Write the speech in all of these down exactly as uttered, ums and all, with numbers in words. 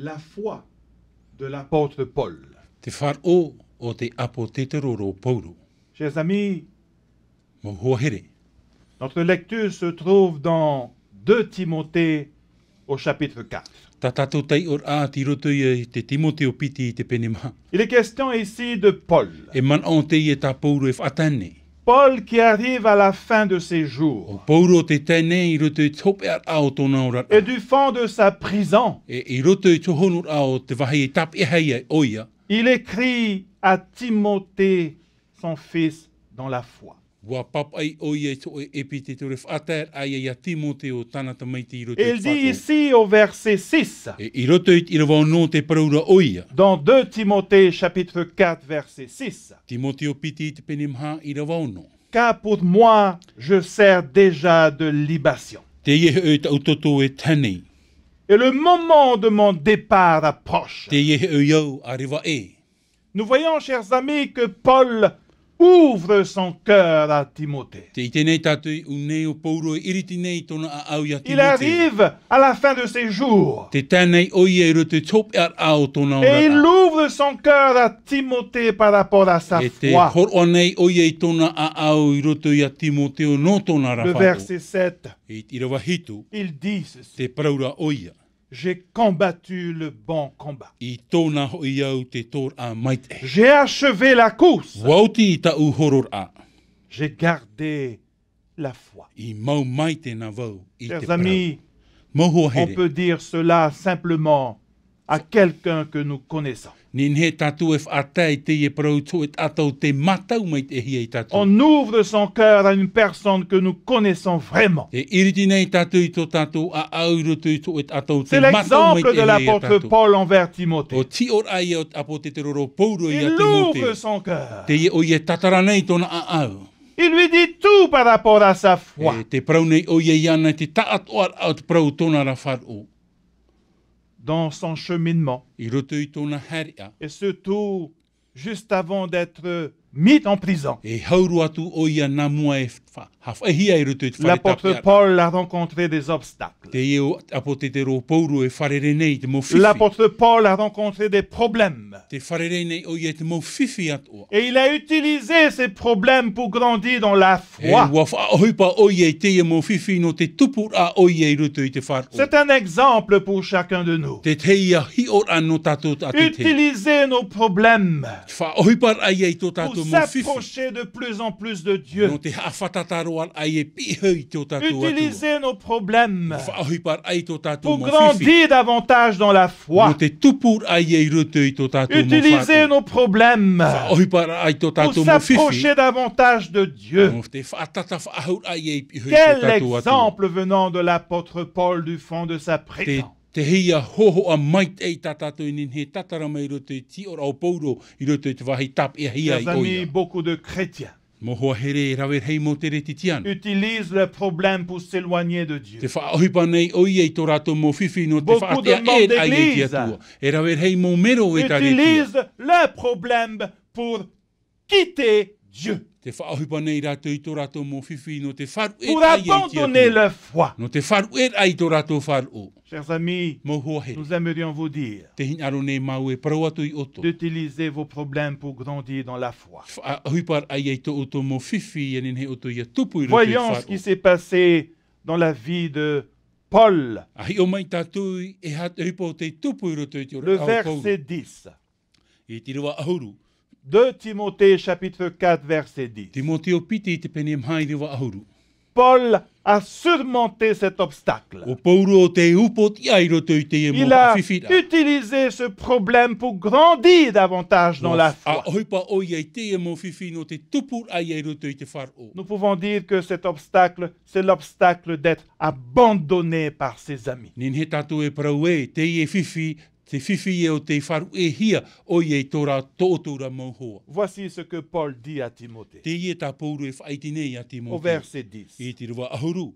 La foi de l'apôtre Paul. Te faʻaroʻo o te ʻāpōsetolo ʻo Paulo. Chers amis, Mau hoa here. Notre lecture se trouve dans deux Timothée au chapitre quatre. Tā tātou taiʻoraʻa tei roto ia i te Timoteo piti i te pene maha. Il est question ici de Paul. E manaʻo teie tā Paulo e faʻatae nei. Paul qui arrive à la fin de ses jours. ʻO Paulo tē tae nei i roto i te hopeʻaraʻa o tōna ora. Et du fond de sa prison, E i roto i te hohonoraʻa o te vāhi e tāpeʻahia ai ʻoia. Il écrit à Timothée, son fils, dans la foi. ʻUa pāpaʻi ʻoia i te hōʻē ʻepitola e faʻataeraʻa ia Timoteo, tāna tamaiti, i roto i te faʻaroʻo. Et il dit ici au verset six. E i roto i te ʻīrava ono tē parau ra ʻoia. Dans deux Timothée chapitre quatre verset six. Timoteo piti i te pene maha, ʻīrava ono. Car pour moi, je sers déjà de libation. Teie hoʻi tāʻu toto e tae nei. Et le moment de mon départ approche. Teie hoʻi au a reva ʻē. Nous voyons, chers amis, que Paul ouvre son cœur à Timothée. Tē ʻite nei tātou i ʻō nei ʻo Paulo e iriti nei tōna ʻāʻau ia Timoteo. Il arrive à la fin de ses jours. Tē tae nei ʻoia i roto i te hopeʻaraʻa o tōna ora. Et il ouvre son cœur à Timothée par rapport à sa foi. E tē hōroʻa nei ʻoia i tōna ʻāʻau i roto ia Timoteo nō tōna ra faʻaroʻo. Le verset sept. I te ʻīrava hitu. Il dit ceci. Tē parau ra ʻoia. J'ai combattu le bon combat. I tōna hoʻi au te tōraʻa maitaʻi. J'ai achevé la course. ʻUa oti i tāʻu hororaʻa. J'ai gardé la foi. I mau maitaʻi na vau i te parau. Chers amis, Mau hoa here. On peut dire cela simplement à quelqu'un que nous connaissons. Nehenehe tātou e faʻatae i teie parau i te hōʻē taʻata tē mātau maitaʻihia ia tātou. On ouvre son cœur à une personne que nous connaissons vraiment. E iriti nei tātou i tō tātou ʻāʻau i roto i te hōʻē taʻata tē mātau maitaʻihia ia tātou. C'est l'exemple de l'apôtre Paul envers Timothée. ʻO te hiʻoraʻa ia o te ʻāpōsetolo ʻo Paulo ia Timoteo. Il ouvre son cœur. Teie ʻoia e tātara nei tōna ʻāʻau. Il lui dit tout par rapport à sa foi. E tē parau nei ʻoia iāna i te taʻatoʻaraʻa o te parau o tōna ra faʻaroʻo. Dans son cheminement. I roto i tōna haereʻa. Et surtout, juste avant d'être mis en prison. E hau roa atu ʻoia nā mua e fa-, haʻafaʻahia i roto i te fare tāpeʻaraʻa. L'apôtre Paul a rencontré des obstacles. Teie ʻāpōsetolo ʻo Paulo e fārerei nei i te mau fifi. L'apôtre Paul a rencontré des problèmes. Tē fārerei nei ʻoia i te mau fifi atoʻa. Et il a utilisé ces problèmes pour grandir dans la foi. E ʻua faʻaʻohipa ʻoia i teie mau fifi nō te tupuraʻa ʻoia i roto i te faʻaroʻo. C'est un exemple pour chacun de nous. Teie te hiʻoraʻa nō tātou taʻata. Utiliser nos problèmes. Faʻaʻohiparaʻa ia i tō tātou mau fifi. Pour s'approcher de plus en plus de Dieu. Nō te haʻafātata roa ia i pihaʻi i tō tātou Atua. Utiliser nos problèmes. Faʻaʻohiparaʻa i tō tātou mau fifi. Pour grandir davantage dans la foi. Nō te tupuraʻa ia i roto i tō tātou mau faʻaroʻo. Utiliser nos problèmes. Faʻaʻohiparaʻa i tō tātou mau fifi. Pour s'approcher davantage de Dieu. Nō te faʻatata faʻahou ia i pihaʻi i tō tātou Atua. Quel exemple venant de l'apôtre Paul du fond de sa prison. Te, teie hōhoʻa maitaʻi tā tātou e nehenehe e tātara mai i roto i te hiʻoraʻa o Paulo, i roto i te vāhi tāpeʻahia ai ʻoia. Chers amis, beaucoup de chrétiens Mau hoa here, e rave rahi mau teretitiano. Utilisent leurs problèmes pour s'éloigner de Dieu. Tē faʻaʻohipa nei ʻoia i tō rātou mau fifi nō te faʻateaʻeraʻa ia i te Atua. Beaucoup de membres d'église utilisent leurs problèmes pour quitter Dieu. E rave rahi mau mero e te Atua. Tē faʻaʻohipa nei rātou i tō rātou mau fifi nō te faʻaruʻe ia i te Atua. Pour abandonner leur foi. Nō te faʻaruʻeraʻa i tō rātou faʻaroʻo. Chers amis, Mau hoa here. Nous aimerions vous dire Tē hinaʻaro nei māua e parau atu iā ʻoutou. D'utiliser vos problèmes pour grandir dans la foi. Faʻaʻohiparaʻa ia i tō ʻoutou mau fifi, ʻia nehenehe ʻoutou ʻia tupu i roto i te faʻaroʻo. Voyons ce qui s'est passé dans la vie de Paul. ʻA hiʻo mai tātou i, e aha te ʻohipa tei tupu i roto i te oraraʻa o Paulo. Le verset dix. I te ʻīrava ʻahuru. Deux Timothée chapitre quatre, verset dix. Timoteo piti i te pene maha, ʻīrava ʻahuru. Paul a surmonté cet obstacle. ʻO Paulo tē upoʻotiʻa i roto i teie mau faʻafifiraʻa. Il a utilisé ce problème pour grandir davantage dans la foi. ʻA ʻohipa ʻoia i teie mau fifi nō te tupuraʻa ia i roto i te faʻaroʻo. Nous pouvons dire que cet obstacle, c'est l'obstacle d'être abandonné par ses amis. Nehenehe tātou e parau ē, teie fifi, te fifi ē o tei faʻaruʻehia ʻoia i tō rā, tō ʻoutou rā mau hoa. Voici ce que Paul dit à Timothée. Teie tā Paulo e faʻaʻite nei iā Timoteo. Au verset dix. I te ʻīrava ʻahuru.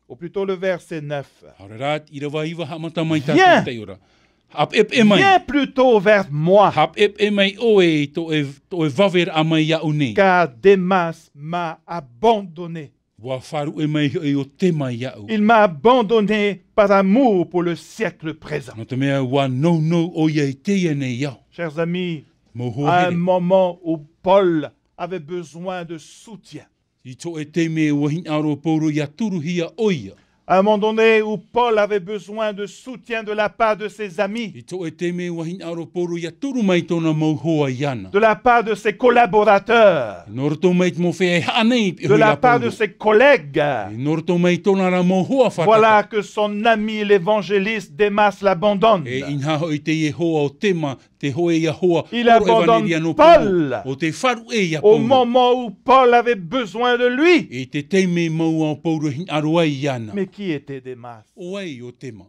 Ou plutôt le verset neuf. ʻAore rā, ʻīrava iva, haʻamata mai tātou i te ora. Viens. Haʻapeʻepeʻe mai. Viens plutôt vers moi. Haʻapeʻepeʻe mai ʻoe i tō ʻoe, tō ʻoe vaveraʻa mai iāʻu nei. Car Démas m'a abandonné. Ua faʻaruʻe mai hoʻi ʻo Tema iāʻu. Il m'a abandonné par amour pour le siècle présent. Nō te mea ua nounou ʻoia i teie nei ao. Chers amis, Mau hoa here. À un moment où Paul avait besoin de soutien. I tō ʻoe taime ua hinaʻaro ʻo Pauro ʻia turuhia ʻoia. À un moment donné où Paul avait besoin de soutien de la part de ses amis, I tō ʻoe taime ua hinaʻaro ʻo Pauro ʻia turu mai tōna mau hoa iāna. De la part de ses collaborateurs, Nō roto mai te mau feiā e haʻa nei i te piʻo ia Pauro. De la part de ses collègues. Nō roto mai tōna rā mau hoa fātata. Voilà que son ami l'évangéliste Démas l'abandonne. E inaha hoʻi teie hoa ʻo Tema, te hōʻē ia hoa ʻoroʻevaneria nō Pauro. Il abandonne Paul ʻO te faʻaruʻe ia Pauro. Au moment où Paul avait besoin de lui. I te taime mau ʻo Pauro e hinaʻaro ai iāna. Mais qui était Démas ? ʻO vai ʻo Tema ?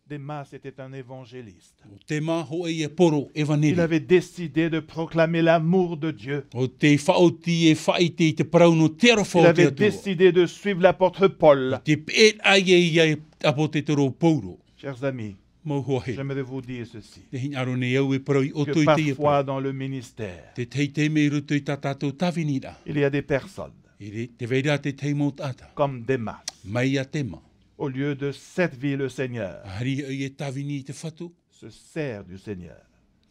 Démas était un évangéliste. ʻO Tema hōʻē ia ʻoroʻevaneria. Il avait décidé de proclamer l'amour de Dieu. ʻO tei faʻaoti e faʻaʻite i te parau nō te aroha o te Atua. Il avait décidé de suivre l'apôtre Paul. Tei peʻe ai ia te ʻāpōsetolo ʻo Pauro. Chers amis, Mau hoa here. J'aimerais vous dire ceci, Te hinaʻaro nei au e parau iā ʻoutou i teie parau. Que parfois dans le ministère, Te tahi taime i roto i tā tātou tāviniraʻa. Il y a des personnes, I re-, tē vai ra te tahi mau taʻata. Comme Démas, Mai iā Tema. Au lieu de servir le Seigneur, Ahari hoʻi e tāvini i te Fatu. Se sert du Seigneur.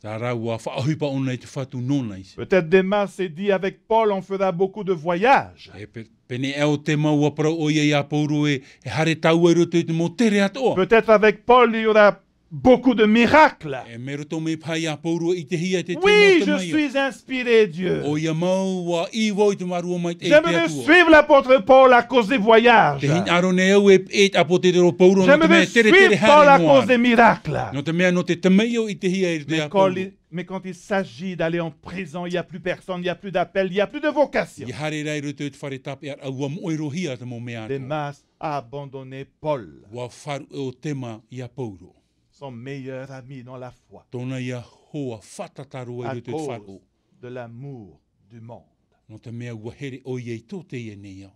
Tā rāua faʻaʻohipa ʻōna i te Fatu nōna iho. Peut-être Démas s'est dit, avec Paul, on fera beaucoup de voyages. E pe-, pēnei ʻo Tema ua parau ʻoia iā Pauro e, e haere tāua i roto i te mau tere atoʻa. Peut-être avec Paul, il y aura beaucoup de miracles. E mai roto mai paha iā Pauro e ʻitehia te tahi mau tamaiti. Oui, je suis inspiré, Dieu. ʻOia mau, ʻua ʻī vau i te vārua maitaʻi o te Atua. J'aimerais suivre l'apôtre Paul à cause des voyages. Te hinaʻaro nei au e, e te ʻāpōsetolo Pauro nō te mea tere tere haere noa. J'aimerais suivre Paul à cause des miracles. Nō te mea nō te tamaiti ʻitehia i roto iā Pauro. Mais quand il, mais quand il s'agit d'aller en prison, il y a plus personne, il y a plus d'appel, il y a plus de vocation. ʻIa haere ra i roto i te fare tāpeʻaraʻa ʻua moʻe roa hia te mau mea atoʻa. Démas a abandonné Paul. ʻUa faʻaruʻe ʻo Tema iā Pauro. Son meilleur ami dans la foi. Tōna ia hoa fātata roa i roto i te faʻaroʻo. À cause de l'amour du monde. Nō te mea ʻua here ʻoia i tō teie nei ao.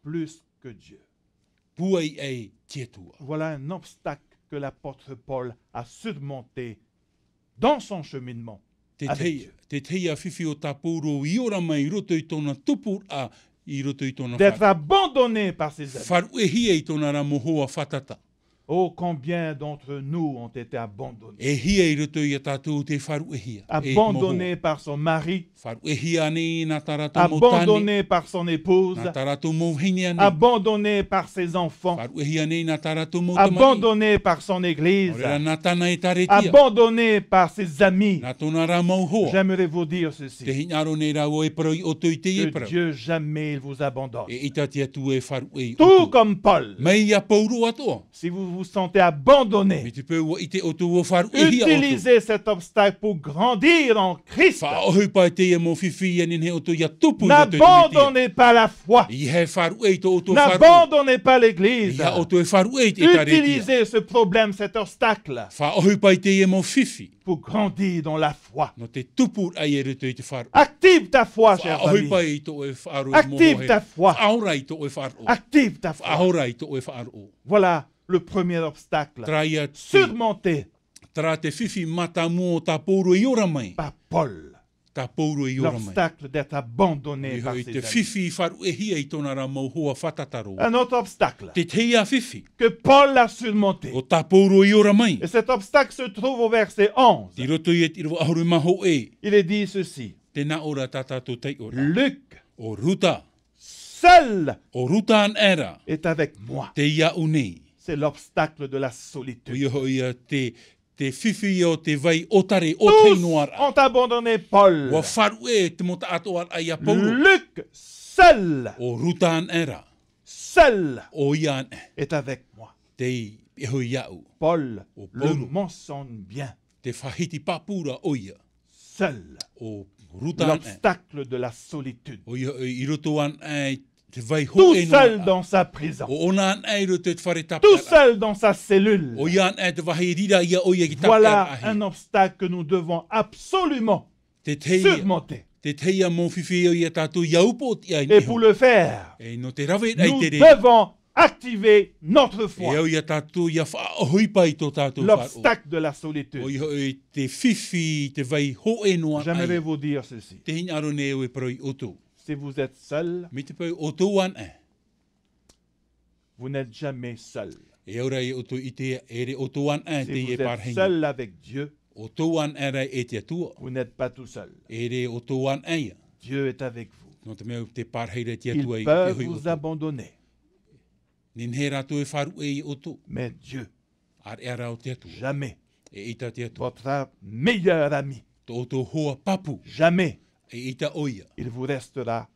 Plus que Dieu. Pūai aʻe i te Atua. Voilà un obstacle que l'apôtre Paul a surmonté dans son cheminement avec Dieu. Te tahi, te tahi fifi ʻo tā Pauro i ora mai i roto i tōna tupuraʻa, i roto i tōna faʻaroʻo. D'être abandonné par ses amis. Faʻaruʻehia i tōna rā mau hoa fātata. Oh, combien d'entre nous ont été abandonnés. E hia i roto iā tātou tei faʻaruʻehia. Abandonnés par son mari. Faʻaruʻehia ānei nā tā rātou mau tāne. Abandonnés par son épouse. Nā tā rātou mau vahine ānei. Abandonnés par ses enfants. Faʻaruʻehia ānei nā tā rātou mau tamaiti. Abandonnés par son église. ʻAore rā nā tāna ʻētārētia. Abandonnés par ses amis. Nā tōna rā mau hoa. J'aimerais vous dire ceci. Te hinaʻaro nei rā vau e parau iā ʻoutou i teie parau. Que Dieu jamais il vous abandonne. E ʻita te Atua e faʻaruʻe iā ʻoutou. Tout comme Paul. Mai iā Pauro atoʻa. Si vous vous sentez abandonné, Mai te peu ʻua ʻite ʻoutou ʻua faʻaruʻehia ʻoutou. Utilisez cet obstacle pour grandir en Christ. Faʻaʻohipa i teie mau fifi ʻia nehenehe ʻoutou ʻia tupu i roto i te Mesia. N'abandonnez pas la foi. ʻEiaha e faʻaruʻe i tō ʻoutou faʻaroʻo. N'abandonnez pas l'église. ʻEiaha ʻoutou e faʻaruʻe i te ʻētārētia. Utilisez ce problème, cet obstacle, Faʻaʻohipa i teie mau fifi. Pour grandir dans la foi. Nō te tupu ai i roto i te faʻaroʻo. Active ta foi, cher ami. Faʻaʻohipa i tō ʻoe faʻaroʻo e mau hoa here. Active ta foi. Faʻaora i tō ʻoe faʻaroʻo. Active ta foi. Faʻaora i tō ʻoe faʻaroʻo. Voilà le premier obstacle. Terā ia te, Surmonté terā te fifi mātāmua ʻo tā Pauro i ora mai. Par Paul. Tā Pauro i ora mai. L'obstacle d'être abandonné par ses amis. ʻOia hoʻi te fifi faʻaruʻehia i tōna rā mau hoa fātata roa. Un autre obstacle. Te tahi ā fifi. Que Paul a surmonté. ʻO tā Pauro i ora mai. Et cet obstacle se trouve au verset onze. I roto i te ʻīrava ʻahuru mā hōʻē. Il est dit ceci. Tē nā ʻō ra tā tātou taiʻoraʻa. Luc. ʻO Ruta. Seul. ʻO Ruta anaʻe ra. Est avec moi. Tei iāʻu nei. C'est l'obstacle de la solitude. ʻOia hoʻi ia te, te fifi o te vai ʻōtare, ʻōtahi noa ra. Tous ont abandonné Paul. ʻUa faʻaruʻe te mau taʻatoʻaraʻa iā Pauro. Luc seul. ʻO Ruta anaʻe ra. Seul. ʻOia anaʻe. Est avec moi. Tei, e hoʻi iāʻu. Paul, ʻo Pauro. Le mentionne bien. Te faʻahiti pāpū ra ʻoia. Seul. ʻO Ruta anaʻe. L'obstacle de la solitude. ʻOia, i roto anaʻe i te vai hōʻē noa ra. Tout seul dans sa prison. ʻO ʻōna anaʻe i roto i te fare tāpeʻaraʻa. Tout seul dans sa cellule. ʻOia anaʻe te vāhi e riro ai ʻoia i te tāpeʻaraʻa. Voilà un obstacle que nous devons absolument surmonter. Te tahi ā, te tahi ā mau fifi ʻoia tātou ʻia upoʻotiʻa i niʻa. Et pour le faire, e nō te rave ai te reira, nous devons activer notre foi. E au ia tātou ʻia faʻaʻohipa i tō tātou faʻaroʻo. L'obstacle de la solitude. ʻOia hoʻi te fifi, te vai hōʻē noa ra. J'aimerais vous dire ceci. Tē hinaʻaro nei au e parau iā ʻoutou. Si vous êtes seul, Mai te peu ʻoutou anaʻe. Vous n'êtes jamais seul. E au ra ia ʻoutou i ʻite, e ʻere ʻoutou anaʻe i teie parahiraʻa. Si vous êtes seul avec Dieu, ʻoutou anaʻe ra e te Atua, vous n'êtes pas tout seul. E ʻere ʻoutou anaʻe ia. Dieu est avec vous. Nō te mea te parahiraʻa e te Atua i te hōʻē ʻoutou. Il peut vous abandonner. Nehenehe rātou e faʻaruʻe ia ʻoutou. Mais Dieu, ʻAreʻa rā ʻo te Atua. Jamais. E ʻita te Atua. Votre meilleur ami. Tō ʻoutou hoa pāpū. Jamais. E ʻita ʻoia. Il vous restera,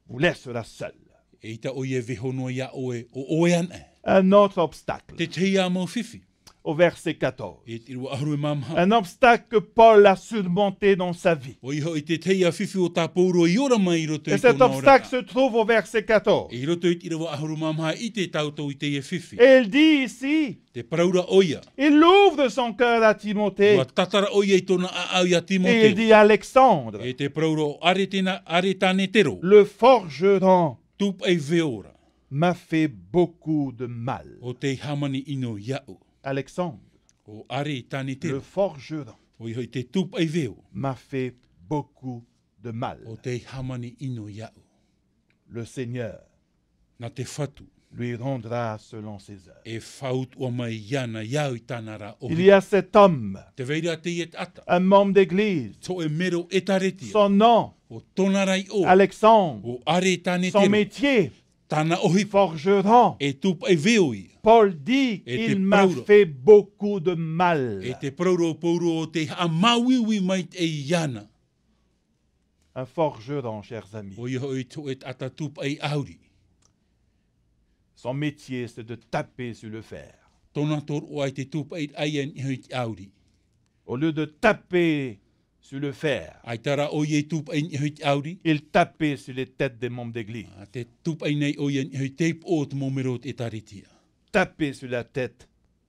vous laissera seul. E ʻita ʻoia e vaiiho noa ia ʻoe, ʻo ʻoe anaʻe. Un autre obstacle. Te tahi ā mau fifi. Au verset quatorze. I te ʻīrava ʻahuru mā maha. Un obstacle que Paul a surmonté dans sa vie. ʻOia hoʻi te tahi ā fifi ʻo tā Pauro i ora mai i roto i tōna ora. Et cet obstacle se trouve au verset quatorze. I roto i te ʻīrava ʻahuru mā maha, ʻite tātou i teie fifi. Et il dit ici, Tē parau ra ʻoia. Il ouvre son cœur à Timothée. ʻUa tātara ʻoia i tōna ʻāʻau ia Timoteo. Et il dit, Alexandre, E tē parau ra ʻo Aretena-, Aretanetero. Le forgeron Tūpaʻi veo ra. M'a fait beaucoup de mal. ʻO tei hāmani ʻino iāʻu. Alexandre, ʻO Aretanetero. Le forgeron ʻOia hoʻi te tūpaʻi veo. M'a fait beaucoup de mal. ʻO tei hāmani ʻino iāʻu. Le Seigneur Nā te Fatu. Lui rendra selon ses œuvres. E faʻautuʻa mai iāna iāʻu i tāna ra ʻohipa. Il y a cet homme, Tē vai ra teie taʻata. Un membre d'église. Tō ʻoe mero ʻētāretia. Son nom, ʻO tōna ra iʻoa. Alexandre. ʻO Aretanetero. Son métier, Tāna ʻohipa. Forgeron. E tūpaʻi veo ia. Paul dit, E te Il m'a parau ra. fait beaucoup de mal. E tē parau ra ʻo Pauro ʻo tei haʻamāuiui maitaʻi iāna. Un forgeron, chers amis. ʻOia hoʻi tō ʻoe taʻata tūpaʻi ʻāuri. Son métier, c'est de taper sur le fer. Tōna tōroʻa i te tūpaʻi ai i niʻa i te ʻāuri. Au lieu de taper sur le fer, ʻAita rā ʻoia i tūpaʻi i niʻa i te ʻāuri. il tapait sur les têtes des membres d'église. ʻA, tē tūpaʻi nei ʻoia i niʻa i te ipu o te mau mero o te ʻētāretia. Tapait sur la tête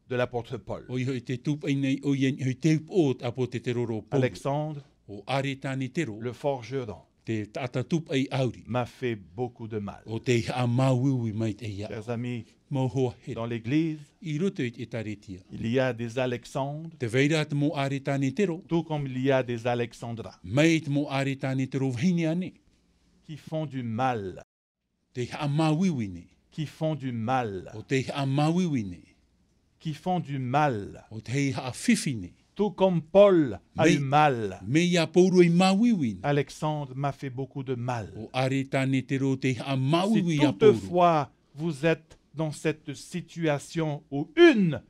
de l'apôtre Paul. ʻOia hoʻi tē tūpaʻi nei ʻoia i niʻa i te ipu o te ʻāpōsetolo ra ʻo Pauro. Alexandre, ʻO Aretanetero. le forgeron, Te taʻata tūpaʻi ʻāuri. m'a fait beaucoup de mal. ʻO tei haʻamāuiui maitaʻi iāʻu. Chers amis, Mau hoa here. dans l'église, I roto i te ʻētāretia. il y a des Alexandres, Tē vai ra te mau Aretanetero. tout comme il y a des Alexandras, Mai te mau Aretanetero vahine ānei. qui font du mal. Tei haʻamāuiui nei. Qui font du mal. ʻO tei haʻamāuiui nei. Qui font du mal. ʻO tei haʻafifi nei. Tout comme Paul a Mai, eu mal. mai iā Pauro i māuiui nei. Alexandre m'a fait beaucoup de mal. ʻO Aretanetero tei haʻamāuiui iā Pauro. Si toutefois vous êtes dans cette situation où une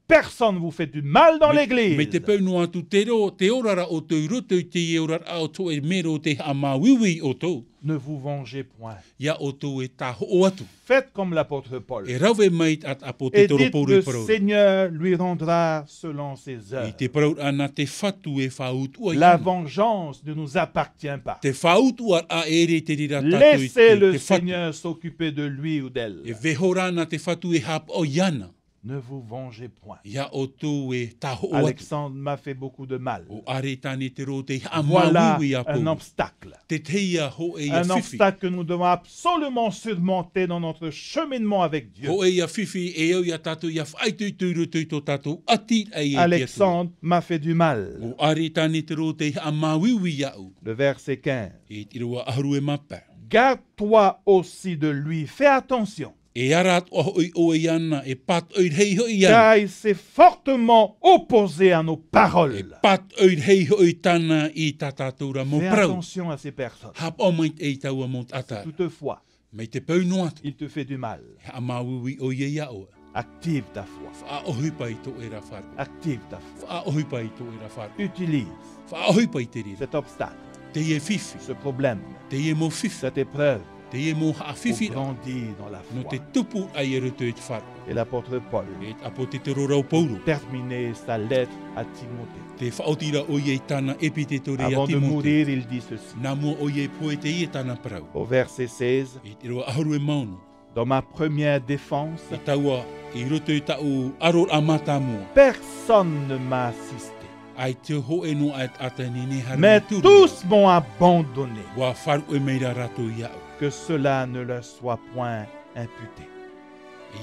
personne vous fait du mal dans l'église, Mai, mai te peu noa atu te ro-, te ora ra ʻoutou i roto i teie oraraʻa o tō ʻoe mero tei haʻamāuiui iā ʻoutou. Ne vous vengez point. ʻIa ʻoutou e tāhoʻo atu. Faites comme l'apôtre Paul. E rave mai te ʻāpōsetolo Pauro i parau. Et dites, le Seigneur lui rendra selon ses œuvres. I te parau ra nā te Fatu e faʻautuʻa iāna. La vengeance ne nous appartient pas. Te faʻautuʻaraʻa e ʻere i te reira tātou i te, Laissez le te Fatu. Seigneur s'occuper de lui ou d'elle. E vaiiho rā nā te Fatu e haʻapaʻo iāna. Ne vous vengez point. ʻIa ʻoutou e tāhoʻo atu. Alexandre m'a fait beaucoup de mal. ʻO Aretanetero tei haʻamāuiui iā Pauro. Voilà un obstacle. Te tahi ā hōʻē ia fifi. Un obstacle que nous devons absolument surmonter dans notre cheminement avec Dieu. Hōʻē ia fifi e au iā tātou ʻia faʻaitoito i roto i tō tātou ʻati ai e te Atua. Alexandre m'a fait du mal. ʻO Aretanetero tei haʻamāuiui iāʻu. Le verset quinze. I te ʻīrava ʻahuru mā pae. Garde-toi aussi de lui. Fais attention. E ara atoʻa hoʻi ʻoe iāna, e pātoʻi rahi hoʻi iāna. Car il s'est fortement opposé à nos paroles. E pātoʻi rahi hoʻi tāna i tā tātou ra mau parau. Fais attention à ces personnes. Haʻapaʻo maitaʻi i taua mau taʻata. Toutefois, Mai te peu noa atu. il te fait du mal, E haʻamāuiui ʻoia iā ʻoe. active ta foi. Faʻaʻohipa i tō ʻoe ra faʻaroʻo. Active ta foi. Faʻaʻohipa i tō ʻoe ra faʻaroʻo. Utilise Faʻaʻohipa i te reira. cet obstacle, Teie fifi. ce problème, Teie mau fifi. cette épreuve, Teie mau haʻafifi. pour grandir dans la foi. Nō te tupu ai i roto i te faʻaroʻo. Et l'apôtre Paul, E te ʻāpōsetolo ra ʻo Pauro. terminer sa lettre à Timothée. Tē faʻaoti ra ʻoia i tāna ʻepitetoria iā Timote. Avant de mourir, il dit ceci. Nā mua ʻoia e pohe, teie tāna parau. Au verset seize, I te ʻīrava ʻahuru mā ono. Dans ma première défense, I taua, i roto i tāʻu ʻaroraʻa mātāmua. personne ne m'a assisté. ʻAita hōʻē noa atu taʻata i nehenehe e haere mai turu. Mais tous m'ont abandonné. ʻUa faʻaruʻe mai ra rātou iāʻu. Que cela ne leur soit point imputé.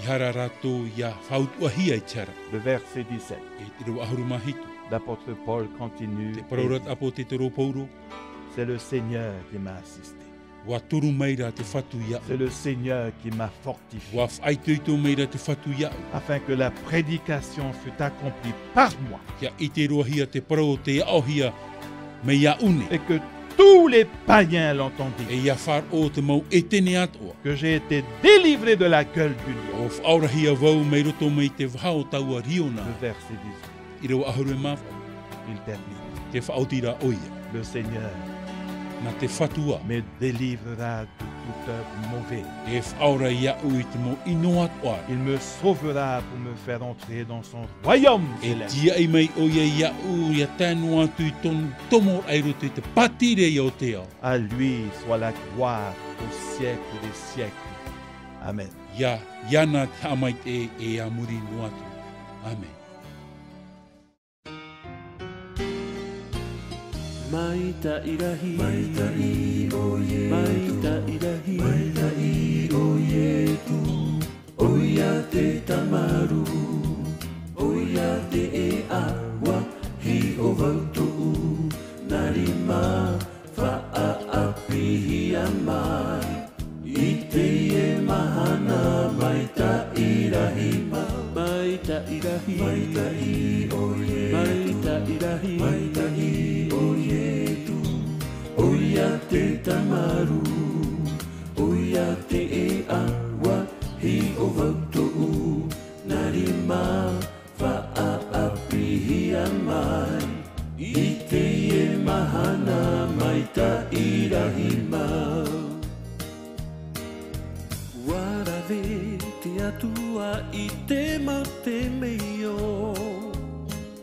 ʻEiaha rātou ʻia faʻautuʻahia i te hara. Le verset dix-sept. I te ʻīrava ʻahuru mā hitu. L'apôtre Paul continue et dit, Tē parau ra te ʻāpōsetolo Pauro. C'est le Seigneur qui m'a assisté. ʻUa turu mai ra te Fatu iāʻu. C'est le Seigneur qui m'a fortifié. ʻUa faʻaitoito mai ra te Fatu iāʻu. Afin que la prédication fût accomplie par moi. ʻIa ʻite roahia te parau ʻo tē aʻohia mai iāʻu nei. Et que tous les païens l'entendent dire. E ʻia faʻaroʻo te mau ʻētene atoʻa. Que j'ai été délivré de la gueule du lion. ʻO faʻaorahia vau mai roto mai te vaha o taua riona. Le verset dix-huit. ʻĪrava ʻahuru e mā vaʻu. Il termine. Tē faʻaoti ra ʻoia. Le Seigneur Nā te Fatu ā. Me délivrera de toute œuvre mauvaise. E faʻaora iāʻu i te mau ʻino atoʻa. Il me sauvera pour me faire entrer dans son royaume E céleste. Tīaʻi mai ʻoia iāʻu ʻia tae noa atu i tōna tomo i roto i te pātireia o te ao. À lui soit la gloire au siècle des siècles. Amen. ʻIa, iāna te haʻamaitaʻi e a muri noa atu. Amen. Maitaʻi rahi. Maitaʻi ʻo Ietu. Maitaʻi rahi. Maitaʻi ʻo Ietu. ʻOia te tamaru. ʻOia te ʻēʻa. Vāhi ʻo vau tōʻu. Nā rima. Faʻaʻāpīhia mai. I teie mahana maitaʻi rahi mā. Maitaʻi rahi. Maitaʻi ʻo Ietu. Maitaʻi rahi. Maitaʻi ʻo Ietu. ʻOia te tamaru. ʻOia te ʻēʻa. Vāhi ʻo vau tōʻu. Nā rima. Faʻaʻāpīhia mai i teie mahana maitaʻi rahi mā. ʻUa rave te Atua i te mau temeio,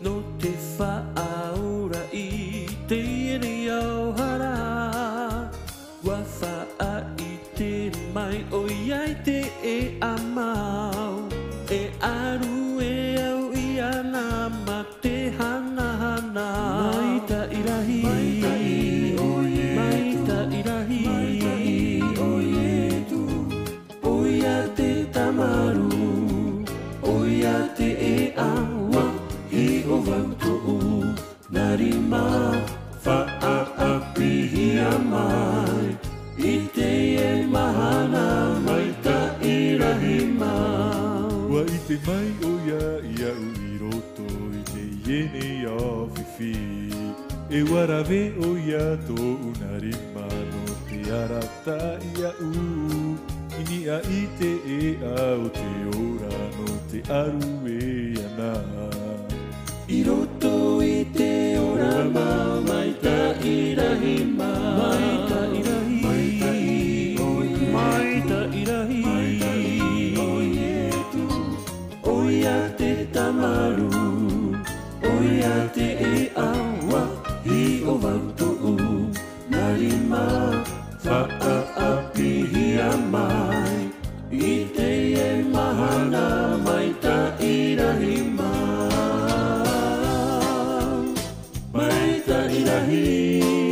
nō te faʻaora i teie nei ao hara. ʻUa faʻaʻite mai ʻoia i te ʻēʻa mau, e ʻaru e au iāna mā te hanahana. Maitaʻi rahi. Maitaʻi ʻo Ietu. Maitaʻi rahi. Maitaʻi ʻo Ietu. ʻOia te tamaru. ʻOia te ʻēʻa. Vāhi ʻo vau tōʻu. Nā rima faʻaʻāpīhia mai i teie mahana maitaʻi rahi mā. ʻUa ʻite mai ʻoia iāʻu i roto i teie nei ao fifi. E ʻua rave ʻoia tōʻu nā rima nō te arataʻi iāʻu. I niʻa i te ʻēʻa o te ora nō te ʻaru e ana. I roto i te ora mau maitaʻi rahi mā. Maitaʻi rahi. Maitaʻi ʻo Ietu. Maitaʻi rahi. Maitaʻi ʻo Ietu. ʻOia te tamaru. ʻOia te ʻēʻa. Vāhi ʻo vau tōʻu. Nā rima faʻaʻāpīhia mai i teie mahana maitaʻi rahi mā. Maitaʻi rahi.